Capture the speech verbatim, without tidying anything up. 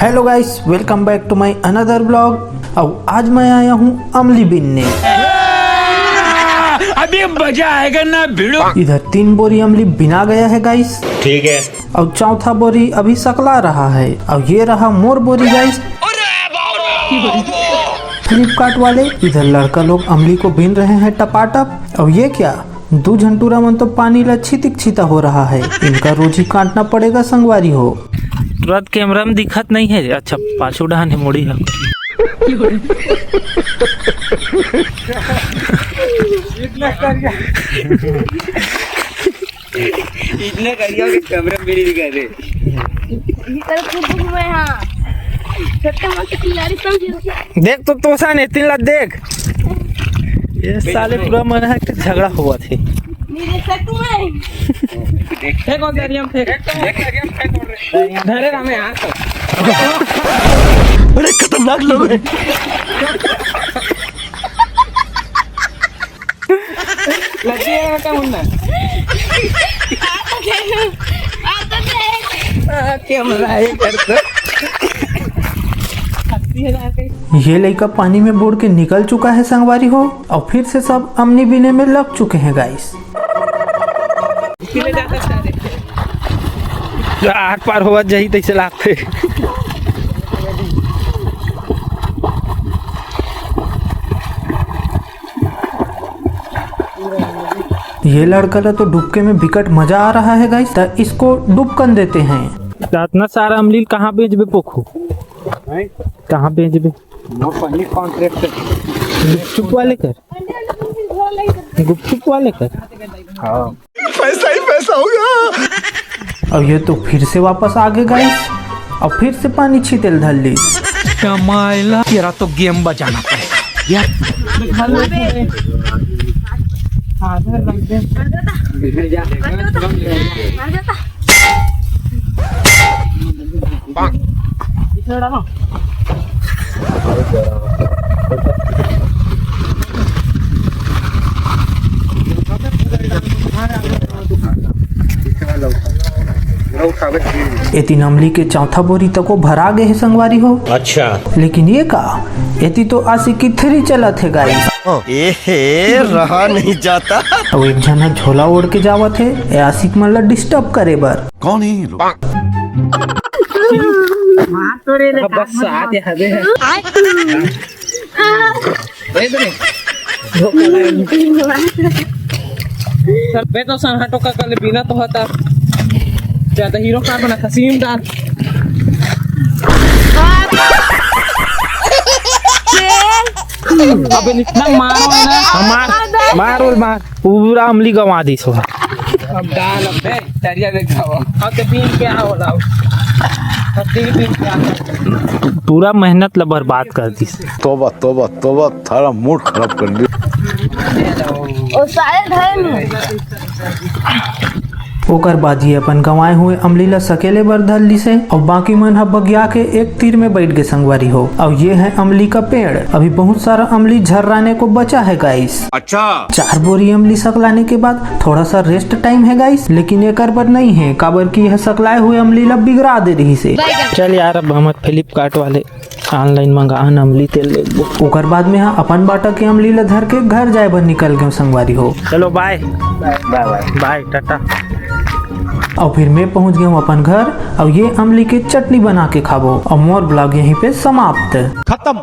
Hello guys, welcome back to my another vlog। अब आज मैं आया हूँ अमली बीनने। अभी मजा आएगा ना भिड़ो। इधर तीन बोरी अमली बिना गया है गाइस। ठीक है। और चौथा बोरी अभी सकला रहा है। और ये रहा मोर बोरी गाइस। फ्लिपकार्ट वाले, इधर लड़का लोग अमली को बीन रहे हैं टपाटप। और ये क्या, दू झन टूरा मन तो पानी ला छितिक छिता हो रहा है। इनका रोज ही काटना पड़ेगा संगवारी हो। तुरंत कैमरा में दिखत नहीं है। अच्छा, पाछू डहान है, मुड़ी है। इतना करिया के कैमरा में भी नहीं दिखा रहे। ये कल खुद घूमे, हाँ। छोटे मोटे खिलाड़ी समझ लो। देख तो तोसा ने तीन लाख देख। ये साले पूरा मन है कि झगड़ा हुआ थे। मेरे सर तुम्हें। फेंको दरिया में, फेंक। धरे रहा मैं हाथ। बड़े खतरनाक लोग हैं। लज्जे का मुन्ना। कैमरा है कर तो। अस्सी हजार के। ये लड़का पानी में बूड़ के निकल चुका है संगवारी हो, और फिर से सब अमली बीने में लग चुके हैं गाइस। आर पार होवत जाही तैसे लागथे। ये लड़का ला तो डुबके में बिकट मजा आ रहा है गाइस, त इसको डुबकन देते हैं। त इतना सारा अमली कहाँ बेचबे पोखू? हैं? कहाँ बेचबे? वो पहली कॉन्ट्रैक्ट। गुपचुप वाले कर। गुपचुप वाले कर। हाँ। पैसा ही पैसा होगा। अब ये तो फिर से वापस आ गए गाइस, अब फिर से पानी छीतेल धर ली। कमाएला तेरा तो गेम बजाना पड़ेगा। एती अमली के चौथा बोरी तको भरा गे हे संगवारी हो। अच्छा। लेकिन ये का, एती तो आशिकी थ्री चलत हे गाइस। ए हे, रहा नहीं जाता। अउ एक झन ह झोला ओढ़ के जावत हे, ए आशिक मन ला डिस्टर्ब करे बर। कौन है ये लोग? बस आते हवे। सर, बे तो संहाटो का कल बिना तो होता। ज्यादा हीरो का बना खसीम डाल। अबे इतना मारो ना। मार, मार और मार। पूरा अमली गंवा दिस हो। अब डाल अबे, चरिया देखावा। अब तो बीन के आओ लाओ। अब बीन के आओ। पूरा मेहनत ला बर्बाद कर दिस। तोबा, तोबा, तोबा, थारा मूड खराब कर दिया। ओ सारे धरे में। ओकर बाद ये अपन गंवाए हुए अमली ला सकेले बर धर लिसे, अउ बाकी मन ह बगिया के एक तीर में बैठ गए संगवारी हो। अउ ये है अमली का पेड़, अभी बहुत सारा अमली झर्राने को बचा है गाइस। अच्छा। चार बोरी अमली सकलाने के बाद थोड़ा सा रेस्ट टाइम है गाइस, लेकिन एकर बर नहीं है, काबर कि यह सकलाए हुए अमली ला बिगड़ा दे रही से। चल यार, अब हमर फ्लिपकार्ट वाले ऑनलाइन मंगाहन अमली तेल लेबो। ओकर बाद में हा अपन बाटा के अमली ला धर के घर जाए बर निकल गए संगवारी हो। चलो बाय। बाय बाय। बाय टाटा। और फिर मैं पहुंच गया हूँ अपन घर। और ये अमली के चटनी बना के खाबो और मोर ब्लॉग यहीं पे समाप्त। खत्म।